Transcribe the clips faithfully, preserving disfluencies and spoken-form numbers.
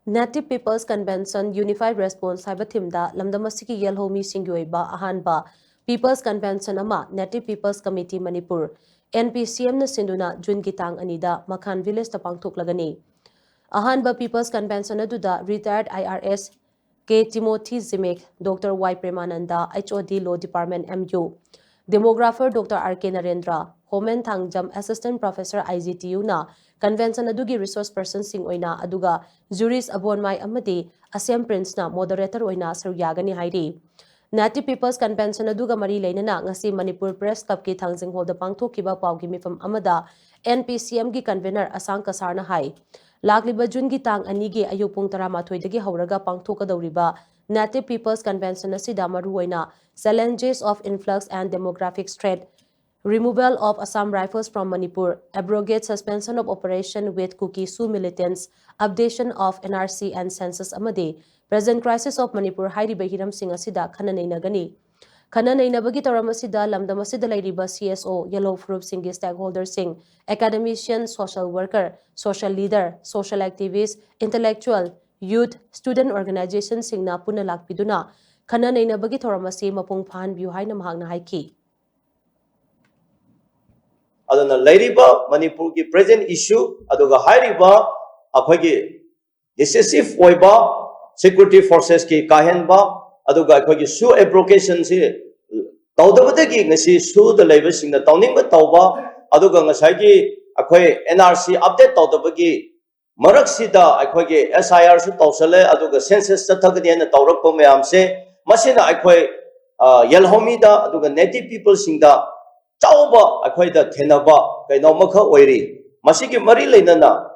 Native People's Convention Unified Response ꯍꯥꯏꯕ ꯊꯤꯝꯗ ꯂꯝꯗꯝ ꯑꯁꯤꯒꯤ ꯌꯦꯜꯍꯧ ꯃꯤꯁꯤꯡꯒꯤ ꯑꯣꯏꯕ ꯑꯍꯥꯟꯕ People's Convention ꯑꯃ Native People's Committee Manipur, N P C M ꯅ ꯁꯤꯟꯗꯨꯅ ꯖꯨꯟꯒꯤ ꯇꯥꯡ ꯑꯅꯤꯗ ꯃꯈꯥꯟ ꯚꯤꯂꯦꯖꯇ ꯄꯥꯡꯊꯣꯛꯂꯒꯅꯤ꯫ ꯑꯍꯥꯟꯕ People's Convention ꯑꯗꯨꯗ retired I R S K Timothy Zimik, Doctor Y Premananda, H O D Law Department M U, demographer Doctor R K Narendra, Homen Thangjam, Assistant Professor I G T U ꯅ convention ꯑꯗꯨꯒꯤ resource personꯁꯤꯡ ꯑꯣꯏꯅ, ꯑꯗꯨꯒ jurist ꯑꯕꯣꯟꯃꯥꯏ ꯑꯃꯗꯤ ꯑꯁꯦꯝ ꯄ꯭ꯔꯤꯟꯁꯅ moderator ꯑꯣꯏꯅ ꯁꯔꯨꯛ ꯌꯥꯒꯅꯤ ꯍꯥꯏꯔꯤ꯫ Native People's Convention ꯑꯗꯨꯒ ꯃꯔꯤ ꯂꯩꯅꯅ ꯉꯁꯤ ꯃꯅꯤꯄꯨꯔ Press Clubꯀꯤ ꯊꯥꯡꯖꯤꯡ ꯍꯣꯜꯗ ꯄꯥꯡꯊꯣꯛꯈꯤꯕ ꯄꯥꯎꯒꯤ ꯃꯤꯐꯝ ꯑꯃꯗ N P C Mꯒꯤ convener ꯑꯁꯥꯡ ꯀꯁꯥꯔꯅ ꯍꯥꯏ, ꯂꯥꯛꯂꯤꯕ ꯖꯨꯟꯒꯤ ꯇꯥꯡ ꯑꯅꯤꯒꯤ ꯑꯌꯨꯛ ꯄꯨꯡ ꯇꯔꯥꯃꯥꯊꯣꯏꯗꯒꯤ ꯍꯧꯔꯒ ꯄꯥꯡꯊꯣꯛꯀꯗꯧꯔꯤꯕ Native People's Convention ꯑꯁꯤꯗ ꯃꯔꯨꯑꯣꯏꯅ Challenges of Influx and Demographic Threat, Removal of Assam Rifles from Manipur, Abrogate Suspension of Operation with Kuki Su Militants, Updation of N R C and Census ꯑꯃꯗꯤ Present Crisis of Manipur ꯍꯥꯏꯔꯤꯕ ꯍꯤꯔꯝꯁꯤꯡ ꯑꯁꯤꯗ ꯈꯟꯅ ꯅꯩꯅꯒꯅꯤ꯫ ꯈꯟꯅ ꯅꯩꯅꯕꯒꯤ ꯊꯧꯔꯝ ꯑꯁꯤꯗ ꯂꯝꯗꯝ ꯑꯁꯤꯗ ꯂꯩꯔꯤꯕ C S O, ꯌꯦꯜꯍꯧ ꯐꯨꯔꯨꯞꯁꯤꯡꯒꯤ stakeholderꯁꯤꯡ, academician, social worker, social leader, social activist, intellectual, youth, student organizationꯁꯤꯡꯅ ꯄꯨꯟꯅ ꯂꯥꯛꯄꯤꯗꯨꯅ ꯈꯟꯅ ꯅꯩꯅꯕꯒꯤ ꯊꯧꯔꯝ ꯑꯁꯤ ꯃꯄꯨꯡ ꯐꯥꯍꯟꯕꯤꯌꯨ ꯍꯥꯏꯅ ꯃꯍꯥꯛꯅ ꯍꯥꯏꯈꯤ꯫ ꯑꯗꯨꯅ ꯂꯩꯔꯤꯕ ꯃꯅꯤꯄꯨꯔꯒꯤ present issue ꯑꯗꯨꯒ ꯍꯥꯏꯔꯤꯕ ꯑꯩꯈꯣꯏꯒꯤ decisive ꯑꯣꯏꯕ security forcesꯀꯤ ꯀꯥꯍꯦꯟꯕ, ꯑꯗꯨꯒ ꯑꯩꯈꯣꯏꯒꯤ SoO abrogationꯁꯤ ꯇꯧꯗꯕꯗꯒꯤ ꯉꯁꯤ SoOꯗ ꯂꯩꯕꯁꯤꯡꯅ ꯇꯧꯅꯤꯡꯕ ꯇꯧꯕ, ꯑꯗꯨꯒ ꯉꯁꯥꯏꯒꯤ ꯑꯩꯈꯣꯏ N R C update ꯇꯧꯗꯕꯒꯤ ꯃꯔꯛꯁꯤꯗ ꯑꯩꯈꯣꯏꯒꯤ S I Rꯁꯨ ꯇꯧꯁꯜꯂꯦ, ꯑꯗꯨꯒ census ꯆꯠꯊꯒꯅꯤ ꯍꯥꯏꯅ ꯇꯧꯔꯛꯄ ꯃꯌꯥꯝꯁꯦ, ꯃꯁꯤꯅ ꯑꯩꯈꯣꯏ ꯑ, ꯌꯦꯜꯍꯧꯃꯤꯗ ꯑꯗꯨꯒ native peopleꯁꯤꯡꯗ ꯆꯥꯎꯕ ꯑꯩꯈꯣꯏꯗ ꯊꯦꯡꯅꯕ ꯀꯩꯅꯣꯝꯃꯈꯛ ꯑꯣꯏꯔꯤ꯫ ꯃꯁꯤꯒꯤ ꯃꯔꯤ ꯂꯩꯅꯅ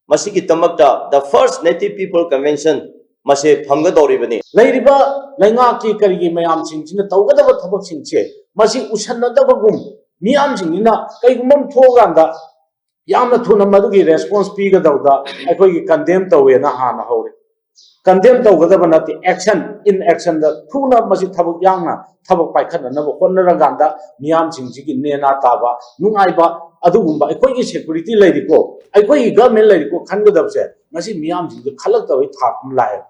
ꯃꯁꯤꯒꯤꯗꯃꯛꯇ the first Native People Convention ꯃꯁꯤ ꯐꯪꯒꯗꯧꯔꯤꯕꯅꯤ꯫ ꯂꯩꯔꯤꯕ ꯂꯩꯉꯥꯛꯀꯤ ꯀꯔꯤꯒꯤ ꯃꯌꯥꯝꯁꯤꯡꯁꯤꯅ ꯇꯧꯒꯗꯕ ꯊꯕꯛꯁꯤꯡꯁꯦ ꯃꯁꯤ ꯎꯁꯟꯅꯗꯕꯒꯨꯝ, ꯃꯤꯌꯥꯝꯁꯤꯡꯁꯤꯅ ꯀꯩꯒꯨꯝꯕ ꯑꯃ ꯊꯣꯛꯑꯀꯥꯟꯗ ꯌꯥꯝꯅ ꯊꯨꯅ ꯃꯗꯨꯒꯤ response ꯄꯤꯒꯗꯧꯗ ꯑꯩꯈꯣꯏꯒꯤ condemn ꯇꯧꯋꯦꯅ ꯍꯥꯟꯅ ꯍꯧꯔꯦ꯫ Condemn ꯇꯧꯒꯗꯕ ꯅꯠꯇꯦ, action, in actionꯗ ꯊꯨꯅ ꯃꯁꯤ ꯊꯕꯛ ꯌꯥꯡꯅ ꯊꯕꯛ ꯄꯥꯏꯈꯠꯅꯅꯕ ꯍꯣꯠꯅꯔꯀꯥꯟꯗ ꯃꯤꯌꯥꯝꯁꯤꯡꯁꯤꯒꯤ ꯅꯦꯅꯥ ꯇꯥꯕ, ꯅꯨꯡꯉꯥꯏꯕ, ꯑꯗꯨꯒꯨꯝꯕ ꯑꯩꯈꯣꯏꯒꯤ ꯁꯦꯀ꯭ꯌꯨꯔꯤꯇꯤ ꯂꯩꯔꯤꯀꯣ, ꯑꯩꯈꯣꯏꯒꯤ ꯒꯃꯦꯟ ꯂꯩꯔꯤꯀꯣ ꯈꯟꯒꯗꯕꯁꯦ ꯉꯁꯤ ꯃꯤꯌꯥꯝꯁꯤꯡꯁꯦ ꯈꯜꯂꯛꯇꯕꯩ ꯊꯥꯛ ꯑꯃ ꯂꯥꯛꯑꯦ꯫